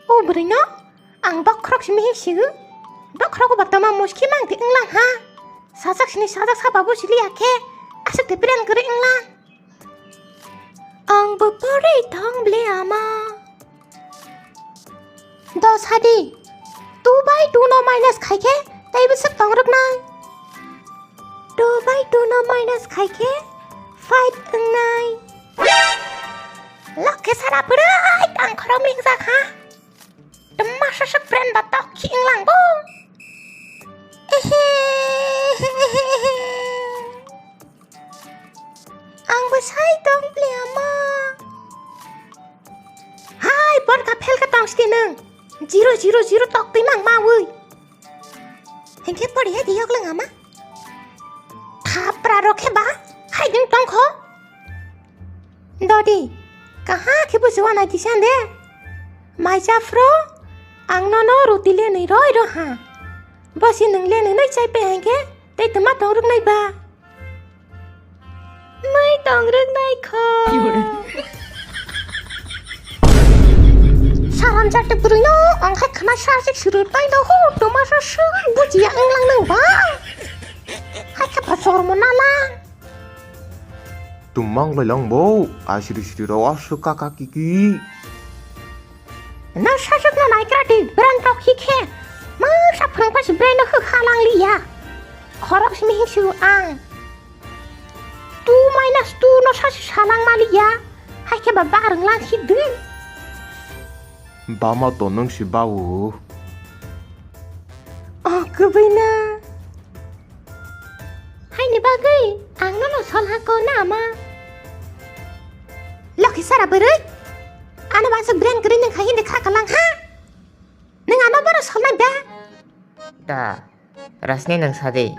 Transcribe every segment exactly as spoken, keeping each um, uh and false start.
O bwrwino ang bokhorok simi hin sigo. Bokhorok ba tama muski mang di wnglang ha. Sajak sini sajak saba bo sili ya khe. Aswk de plan kwrwi wnglang. Ang bo pore thong ble ama. Do sadi. Two by two no minus khai khe tei bwswk tong rwknai. Two by two no minus khai khe five wngnai. Lok khe sara bwrwi tang khorok mingjak ha. Tma sasak brand ba tok khi wnglang bo. Ehe. Ang bo sai tong ple ama. Hai, porka phelka tong sti nung. Zero, zero, zero tok twi mang ma wi. Hengke pori hai di yok leng ama. Thapra rokhe ba. Hai ding tong kho. Dodi, kaha khe busi wana kisa de. Mai chafro, ang nono roti lenwi roi ro ha. Bosi nung lenwi nai chai pe hengke, tei tma tong ruk nai ba. Mai tong rwk nai kho. Saram jate bwrwi no ang khai khna sa sik suru tai do ho tuma sa su buji ya ang lang nang ba. Hai kha pa sor mo na lang. Tumang lai lang bo ai siri siri ro asu kaka kiki. Na sa suk na nai kra di brand tok hi khe. Ma sa phrang pa si brand no huk ha lang li ya. Khorok simi hing su ang. Two minus two no sasi salang maliya, hai khe ba barwng lang si dwi. Bama to nung si bawo. O kwbwi na. Haini bagwi ang nono sol ha ko na ama. Lokhi sara bwrwi. Ano ba aswk brand kwrwi nung khai hindi kha kalang ha. Nung ano bono sol nai ba. Da. Rasni nang sadi.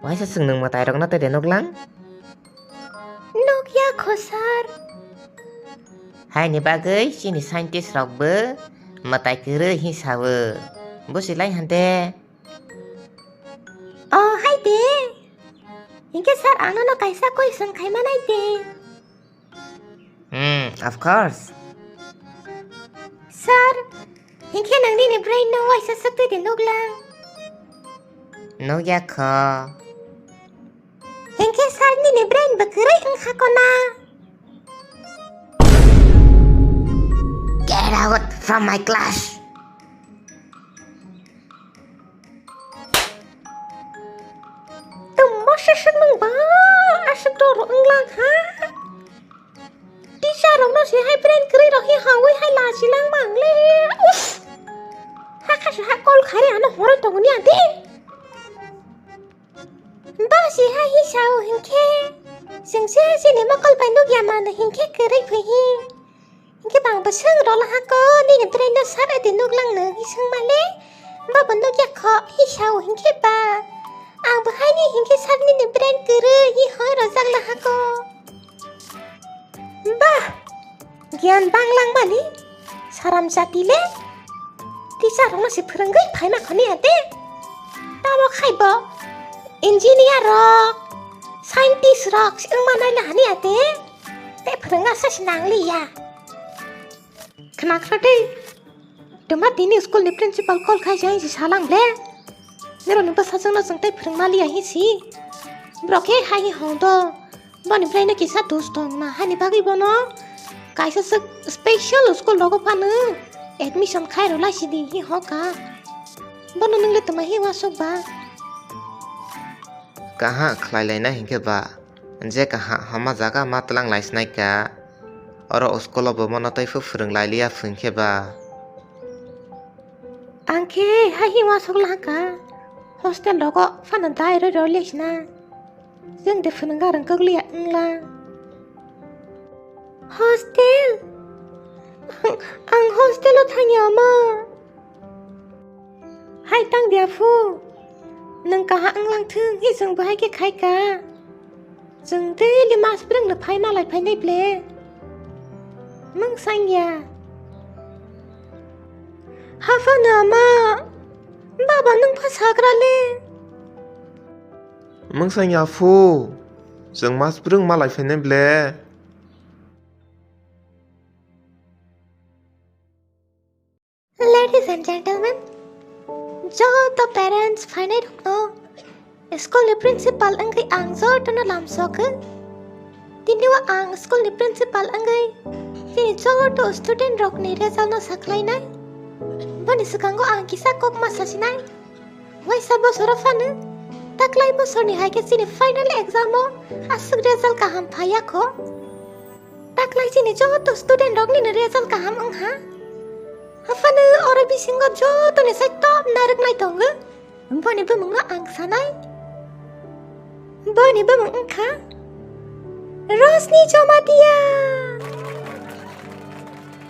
Waisa swng nung mwtai rokno tede nuklang? Nukya kho sir. Haini bagwi chini scientist rokbo mwtai kwrwi hi sawo. Busi lai hande. O hai de. Hinkhe sir ang nono kaisa question khaima nai de. Hmm, of course. Sir, hinkhe nang nini brain no waisa swktwi de nuklang. Nukya kho. Hinkhe sir nini brain bo kwrwi wngkha kona. Get out from my class. Tamo sesek nang ba aswk doro wnglang ha. Teacher rokno se hai prank kwrwi rok hi hawi hai lachi lang mang le. Uff. Hakha se ha kol khari ano horoi tongoni adi. Ba se ha hi sao hinkhe. Sengse sini mokol pai nukya mano hinkhe kwrwi phi hi. Hinkhe bang bo swng rwla hako, nini brain no sar ede nuklang nung hi swng male. Babo nukya kho, hi sao hinkhe ba. Ang bo haini hinkhe sar nini brain kwrwi hi hoi rwjak la hako. Ba, giyan bang lang mani, saram jati le. Teacher rokno se phwrwngwi phaima khoni ate. Tamo khai bo, engineer rok, scientist rok se wngma nai la hani ate. Tei phwrwngna sa se nang li ya. Khna khna tei. Tuma tini school ni principal call khai se salang ble. Nero ni bwsa jongno jong tei phwrwng mali ya hi si. Bro khe hai hi hong do. Boni bwlai no kisa dus tong na hani bagwi bono kaisa swk special school rogo phano admission khai rw lai si di hi hok ka. Bono nung le tuma hi wasuk ba. Kaha khlai lai na hinkhe ba. Je kaha hama jaga ma tlang lai sinai ka. Oro school o bo mono tei phu phwrwng lai liya phwing khe ba. Ang khe hai hi wasuk lang ka. Hostel rogo phano dai roi roi liya sina. Jeng de phwrwng ga rang kagli ya wngla. Hostel? Ang, ang hostel o thangya ma. Hai tang dia phu. Nang kaha wnglang thung hi jeng bahai khe khai ka. Jeng daily mas breng no phai malai phai nai ble. Mung sangya. Haphano ama, baba nung pha sagra le. Mung sangya phu, jeng mas breng malai phai nai ble. Ladies and gentlemen, joto parents phainai rokno school ni principal wngwi ang jotono lamsokho. Tini o ang school ni principal wngwi chini joto student rokni result no sakhlainai. Boni swkango ang kisa kokma sasinai. Waisa bosoro phano taklai bosorni hai khe chini final exam o aswk result kaham phaiya kho. Taklai chini joto student rokni no result kaham wngha. Haphano oro bisingo jotoni sai top narwknai tongo. Boni bumungno ang sanai. Boni bumung wngkha Rosni Jamatia.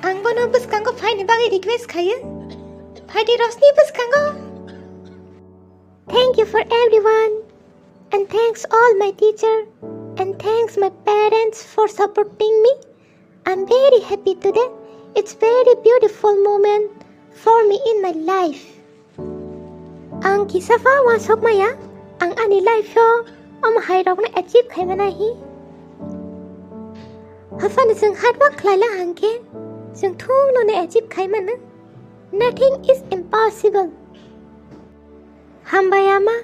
Ang bono bwskango phaini bagwi request khayo. Phaidi Rosni bwskango. Thank you for everyone. And thanks all my teacher. And thanks my parents for supporting me. I'm very happy today. It's very beautiful moment for me in my life. Ang kisa pha uansuk maya, ang ani life o omo hai rokno achieve khai mano hi. Haphano chwng hard work khlai la hwnkhe chwng thungno no achieve khai mano. Nothing is impossible. Hambai ama,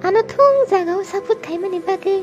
ano thung jagao support khaimani bagwi.